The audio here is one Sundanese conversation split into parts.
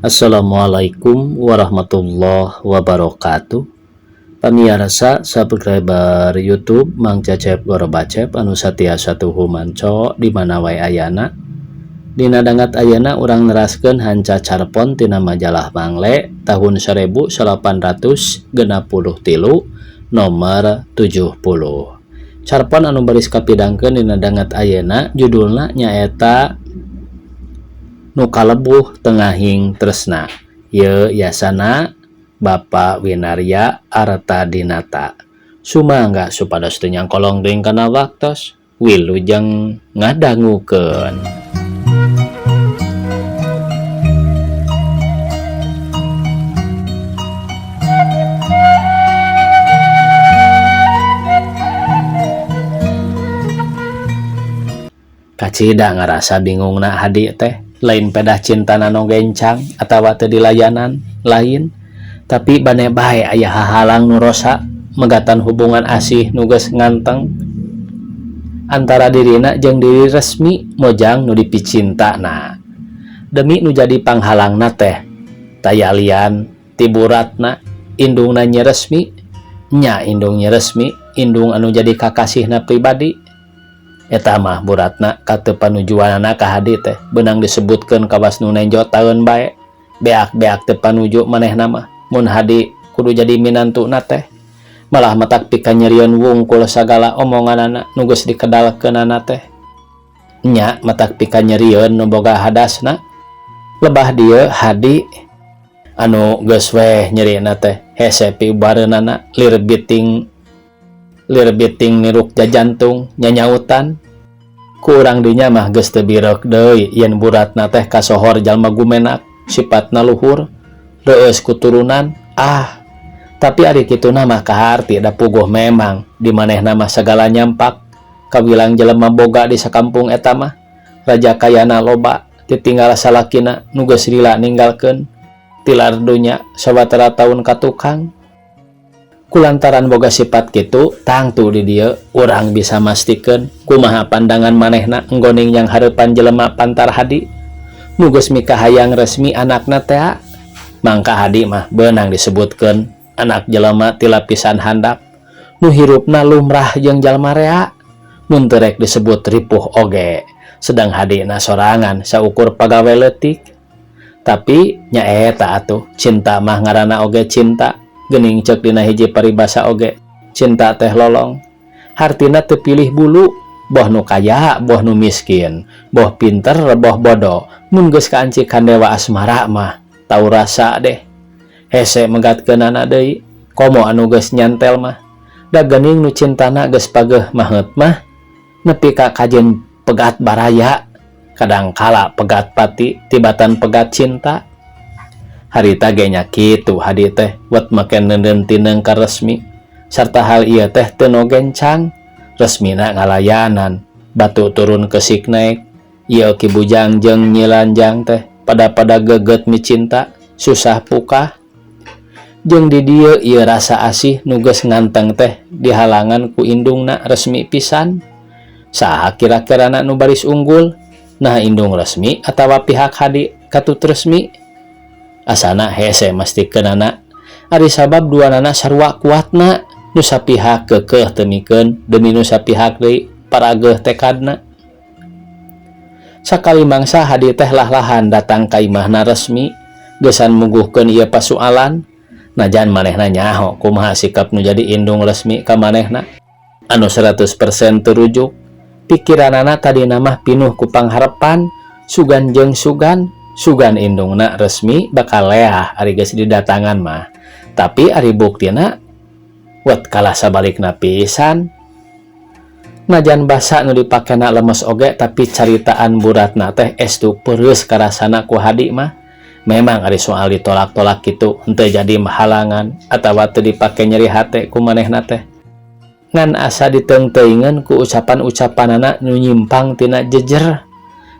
Assalamualaikum warahmatullahi wabarakatuh. Pamiarsa subscriber YouTube Mang Cecep Gorobacep anu satiasa tuhu manco di mana wae ayana. Dina dangat ayana urang neraskeun hanca carpon tina majalah Mangle tahun 1863 nomor 70. Carpon anu baris kapidangkeun dina dangat ayeuna judulna nyaeta Nu Kalebuh Tengahing Tresna. Ieu yasana Bapak Winarya Artadinata. Sumangga supados teu nyangkolong teuing kana waktos. Wilujeng ngadangukeun. Kacida ngarasa bingungna Hadi teh lain pedah cintana nu gencang atawa teu dilayanan lain tapi bane bae aya hahalang nu rosa megatan hubungan asih nu geus nganteng antara dirina jeung diri resmi mojang nu dipicintana demi nu jadi panghalangna teh taya lian ti buratna indungna Nyi Resmi nya indung Nyi Resmi indung anu jadi kakasihna pribadi eta mah buratna kateu panujuanana ka Hadi teh beunang disebutkeun kawas nu nenjo taeun bae beak-beak teu panuju manehna mah mun Hadi kudu jadi minantuna teh malah matak pikanyerieun wungkul sagala omonganana nu geus dikedalkeunana teh nya matak pikanyerieun nu boga hadasna lebah dieu Hadi anu geus weh nyerina teh hese piubareunana lir biting niruk jajantung nyanyautan ku urang dinya mah geus teu bireuk deui yen buratna teh kasohor jalma gumenak sipatna luhur reueus kuturunan ah tapi ari kituna mah kaharti da puguh memang di manehna mah sagala nyampak kawilang jelema boga di sakampung eta mah raja kayana loba titinggal salakina nu geus lila ninggalkeun tilar dunya sawatara taun ka tukang kulantaran boga sifat kitu tangtu di dieu urang bisa mastikeun kumaha pandangan manehna enggoning yang hareupan jelema pantar Hadi nu geus mikahayang resmi anakna teh mangka Hadi mah beunang disebutkeun anak jelema ti lapisan handap nu hirupna lumrah jeung jalma rea mun teu rek disebut ripuh oge sedang Hadina sorangan saukur pagawe leutik tapi nyaeta atuh cinta mah ngaranna oge cinta gening ceuk dina hiji paribasa oge cinta teh lolong hartina teu pilih bulu boh nu kaya boh nu miskin boh pinter boh bodoh mun geus kaancikan dewa asmara mah tau rasa deh hese megatkeunana deui komo anu geus nyantel mah da geuning nu cintana geus pageuh maheut mah nepi ka kajen pegat baraya kadangkala pegat pati tibatan pegat cinta harita ge nya kitu Hadi teh wet make neundeun tineng ka resmi sarta hal ieu teh teu nu gencang resmina ngalayanan batu turun kesik naek ieu Ki Bujang jeung Nyi Lanjang teh pada-pada geget micinta susah pukah jeung di dieu ieu rasa asih nu geus nganteng teh dihalangan ku indungna resmi pisan saha kira-kirana nu baris unggul nah indung resmi atawa pihak Hadi katut resmi asana hese mastikeunana ari sabab duanana sarua kuatna nu sapihak keukeuh teu mikeun demi nu sapihak deui parageuh tekadna sakali mangsa Hadi teh lah-lahan datang ka imahna resmi geusan muguhkeun ieu pasualan najan manehna nyaho kumaha sikap nu jadi indung resmi ka manehna anu 100% terujuk pikiranana tadina mah pinuh ku pangharepan sugan jeung sugan sugan indungna resmi bakal leah ari geus didatangan mah tapi ari buktina wet kalah sabalikna pisan najan basa nu dipakena lemes oge tapi caritaan buratna teh estu peureus karasana ku Hadi mah memang ari soal ditolak-tolak kitu henteu jadi halangan atawa teu dipake nyeri hate ku manehna teh ngan asa diteungteuingeun ku ucapan-ucapanana nu nyimpang tina jejer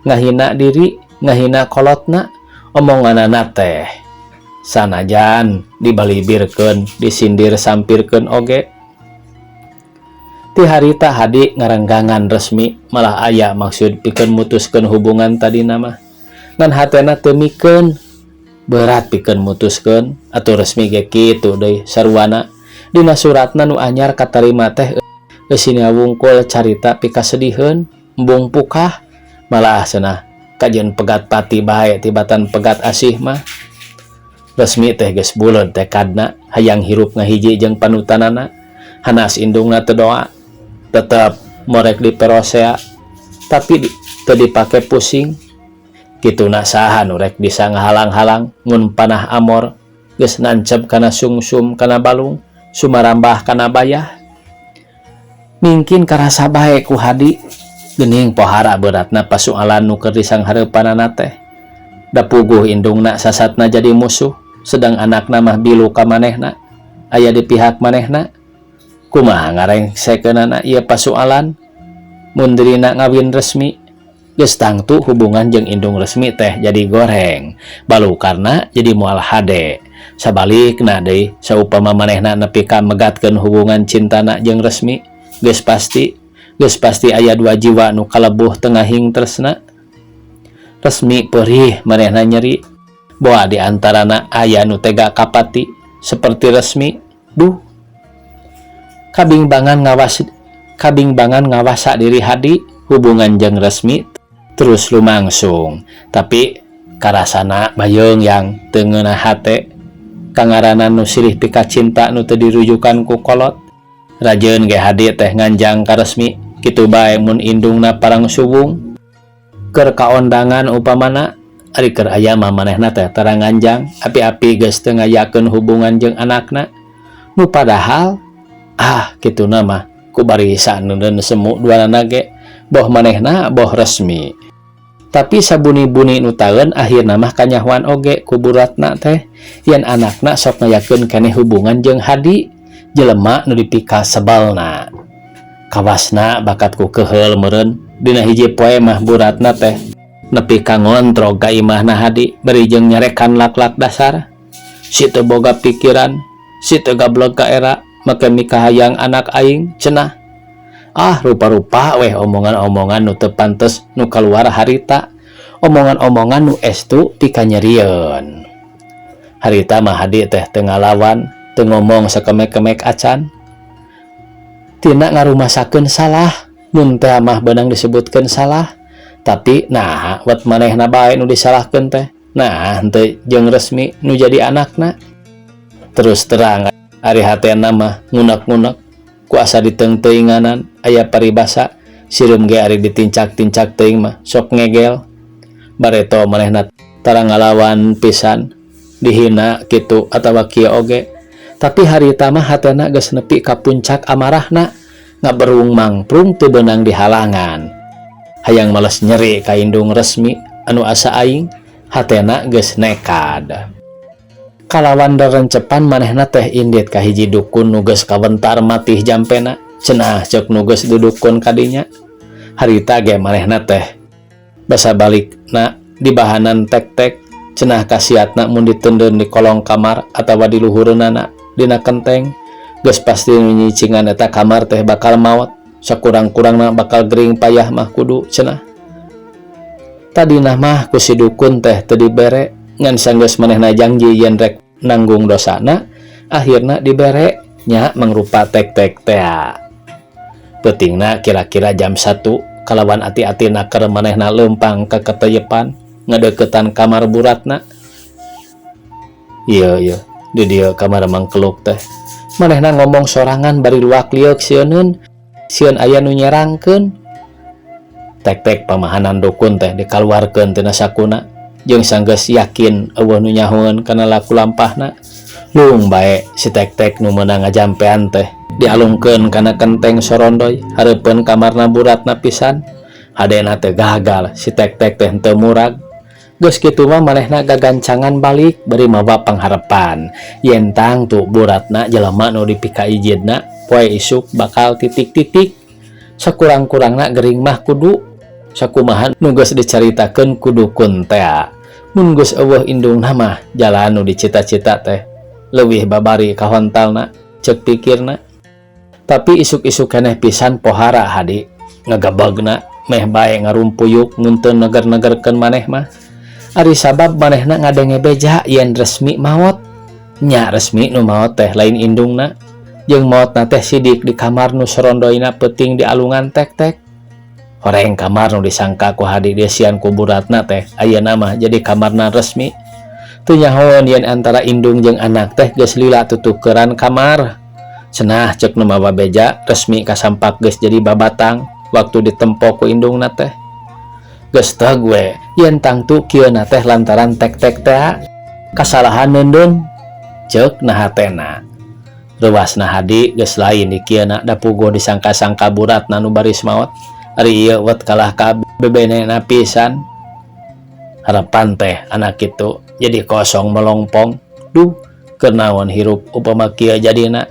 ngahina diri ngahina kolotna omonganana teh sanajan dibalibirkeun disindir sampirkeun oge ti harita Hadi ngarenggangan resmi malah aya maksud pikeun mutuskeun hubungan tadina mah ngan hatena teu mikeun Berat pikeun mutuskeun atuh Resmi ge kitu deui saruana. Dina suratna nu anyar katarima teh eusina wungkul carita pikasediheun embung pukah malah cenah kajeun pegat pati bae tibatan pegat asih mah. Resmi teh geus buleud tekadna hayang hirup ngahiji jeung panutanana hanas indungna teu doa tetep morek diperosea tapi teu dipake pusing. Kituna saha nu rek bisa ngahalang-halang mun panah amor geus nancep kana sungsum kana balung sumarambah kana bayah. Mingkin karasa bae ku Hadi geuning pohara beratna pasualan nu keur disanghareupanana teh. Da puguh indungna sasatna jadi musuh sedang anakna mah bilu ka manehna aya di pihak manehna. Kumaha ngarengsekeunana ieu pasualan mun dirina ngawin Resmi geus tangtu hubungan jeung indung Resmi teh jadi goreng balukarna jadi moal hade. Sabalikna deui saupama manehna nepi ka megatkeun hubungan cintana jeung Resmi geus pasti aya dua jiwa nu kalebuh tengahing tresna. Resmi perih, manehna nyeri. Boa di antarana aya nu tega kapati seperti Resmi. Duh, kabingbangan ngawasa diri Hadi. Hubungan jeung Resmi terus lumangsung tapi karasana bayeung yang teu ngeunah hate kangarana nu silih pikacinta nu teu dirujukan ku kolot. Rajeun ge Hadi teh nganjang ka Resmi kitu bae mun indungna parang suwung keur kaondangan upamana. Ari keur aya mah manehna teh tara nganjang api-api geus teu ngayakeun hubungan jeung anakna nu padahal ah kituna mah ku barisa neuneun semu duanana ge boh manehna boh Resmi. Tapi sabuni-buni nu taeun akhirna mah kanyahoan oge ku buratna teh yen anakna sok ngayakeun keneh hubungan jeung Hadi, jelema nu dipikasebalna. Kawasna bakat ku keheul meureun. Dina hiji poe mah buratna teh nepi ka ngontrog ka imahna Hadi bari jeung nyarekan lak-lak dasar si teu boga pikiran, si teu gableg ka era make mikahayang anak aing cenah. Ah, rupa-rupa weh omongan-omongan nu teu pantes nu kaluar harita, omongan-omongan nu estu pikanyerieun. Harita mah Hadi teh teu ngalawan, teu ngomong sakemek-kemek acan tina ngarumasakeun salah mun teh mah beunang disebutkeun salah. Tapi nah wat manehna bae nu disalahkeun teh nah henteu jeung Resmi nu jadi anakna. Terus terang ari hatena mah ngunek-ngunek ku asa diteungteuinganan. Aya paribasa sireum ge ari ditincak-tincak teuing mah sok ngegel. Bareto manehna tara ngalawan pisan dihina kitu atawa kieu oge, tapi harita mah hatena geus nepi ka puncak amarahna ngaberung mangprung teu beunang dihalangan hayang males nyeri ka indung Resmi anu asa aing. Hatena geus nekad. Kalawan rerencepan manehna teh indit ka hiji dukun nu geus kawentar matih jampena cenah. Ceuk nu geus dudukun kadinya harita ge manehna teh basa balikna dibahanan tek-tek cenah kasiatna mun diteundeun di kolong kamar atawa di luhureunana dina kenteng geus pasti nu nyicingan eta kamar teh bakal maot, sakurang-kurangna bakal gering payah mah kudu cenah. Tadina mah ku si dukun teh teu dibere ngan sanggeus manehna janji yen rek nanggung dosana akhirna dibere nya mangrupa tek-tek tea. Peutingna kira-kira jam 1 kalawan ati-ati naker manehna leumpang ka keteyepan ngadeukeutan kamar buratna. Iya iya di dieu kamar mangkeluk teh, manehna ngomong sorangan bari luak lieuk sieuneun sieun aya nu nyerangkeun. Tek-tek pamahanan dukun teh dikaluarkeun tina sakuna jeung sanggeus yakin euweuh nu nyahoeun kana laku lampahna lung bae si tek-tek nu meunang ngajampean teh dialungkeun kana kenteng sorondoy hareupeun kamarna buratna pisan. Hadena teh gagal si tek-tek teh henteu murag. Geus kitu mah manehna gagancangan balik bari mawa pangharepan yen tangtu buratna jelema nu dipikaijidna poe isuk bakal titik-titik sakurang-kurangna gering mah kudu sakumaha nu geus dicaritakeun ku dukun tea. Mun geus euweuh indungna mah jalan nu dicita-cita teh leuwih babari kahontalna ceuk pikirna. Tapi isuk-isuk keneh pisan pohara Hadi ngagebegna meh bae ngarumpuyuk mun teu neger-negerkeun maneh mah. Ari sabab manehna ngadenge beja yen Resmi maot. Nya Resmi nu maot teh lain indungna. Jeung maotna teh sidik di kamar nu sorondoyna peuting dialungan tek-tek. Horeng kamar nu disangka ku Hadi dieusian ku buratna teh ayeuna mah jadi kamarna Resmi. Teu nyahoeun yen antara indung jeung anak teh geus lila tutukeran kamar. Cenah ceuk nu mawa beja Resmi kasampak geus jadi babatang waktu ditempo ku indungna teh. Geus teg we yen tangtu kieuna teh lantaran tek-tek tea kasalahan neundeun ceuk na hatena. Reuwasna Hadi geus lain di kieuna da puguh disangka-sangka buratna nu baris maot. Ari ieu wet kalah ka bebenena pisan. Harapan teh anak kitu jadi kosong melongpong. Duh, keur naon hirup upama kieu jadina.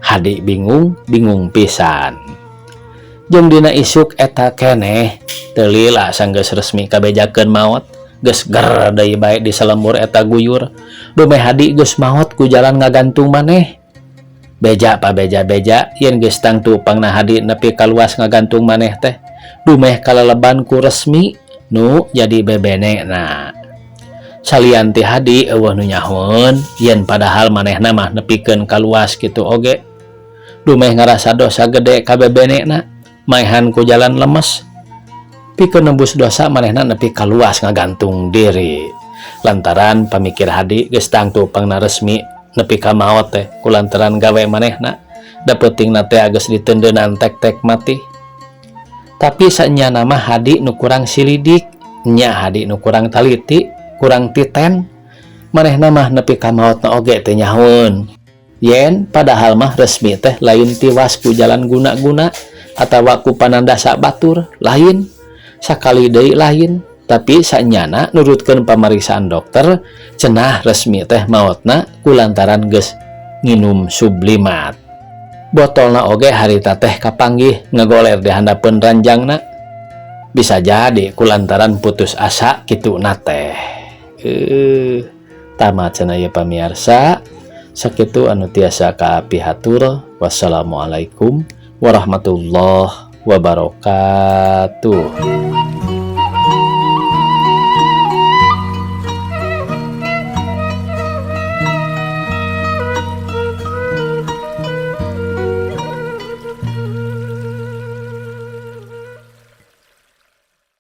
Hadi bingung, bingung pisan. Jeung dina isuk eta keneh teu lila sanggeus Resmi kabejakeun maot, geus ger deui bae di salembur eta guyur. Dumeh Hadi geus maot ku jalan ngagantung maneh. Beja pabeja beja yen geus tangtu pangna Hadi nepi ka luas ngagantung maneh teh. Dumeh kaleleban ku Resmi nu jadi bebenena. Salian ti Hadi euweuh nu nyahoeun yen padahal manehna mah nepikeun ka luas kitu oge. Dumeh ngarasa dosa gede ka bebenena. Maehan ku jalan lemes. Pikeun nebus dosa manehna nepi ka luas ngagantung diri. Lantaran pamikir Hadi geus tangtu pangna Resmi nepi ka maot teh kulantaran gawe manehna. Da peutingna teh geus diteundeunan tek-tek mati. Tapi sanyana mah Hadi nu kurang silidik, nya Hadi nu kurang taliti, kurang titen. Manehna mah nepi ka maotna oge teu nyahoeun. Yen padahal mah Resmi teh lain tiwas ku jalan guna-guna atawa ku panandasa batur, lain. Sakali deui lain, tapi sanyana nurutkeun pamariksaan dokter cenah Resmi teh maotna kulantaran geus nginum sublimat. Botolna oge harita teh kapanggih ngegoler di handapeun ranjangna. Bisa jadi kulantaran putus asa kituna teh. Tamat cenah ieu pamiarsa. Sakitu anu tiasa kapihatur. Wassalamualaikum warahmatullahi wabarakatuh.